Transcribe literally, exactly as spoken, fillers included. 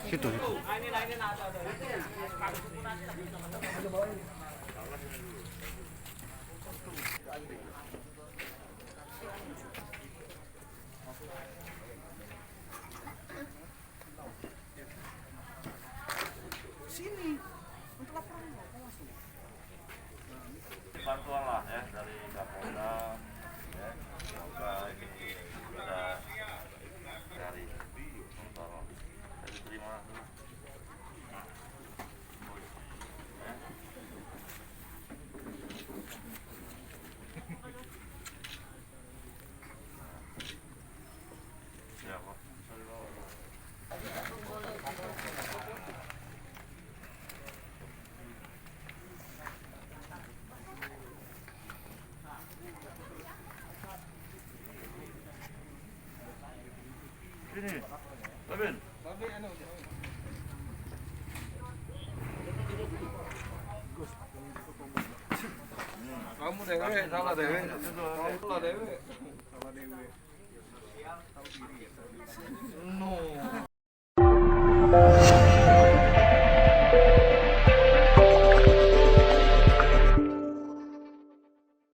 Situ. Sini. Untuk laporan, Pak. Bantuan lah ya dari Kapolda, ya, semoga ini bisa dari motor. Jadi terima kasih. Ya. Ya, Pak. Sini. Babin. Kamu dewek, salah dewek. Salah dewek. Salah dewek.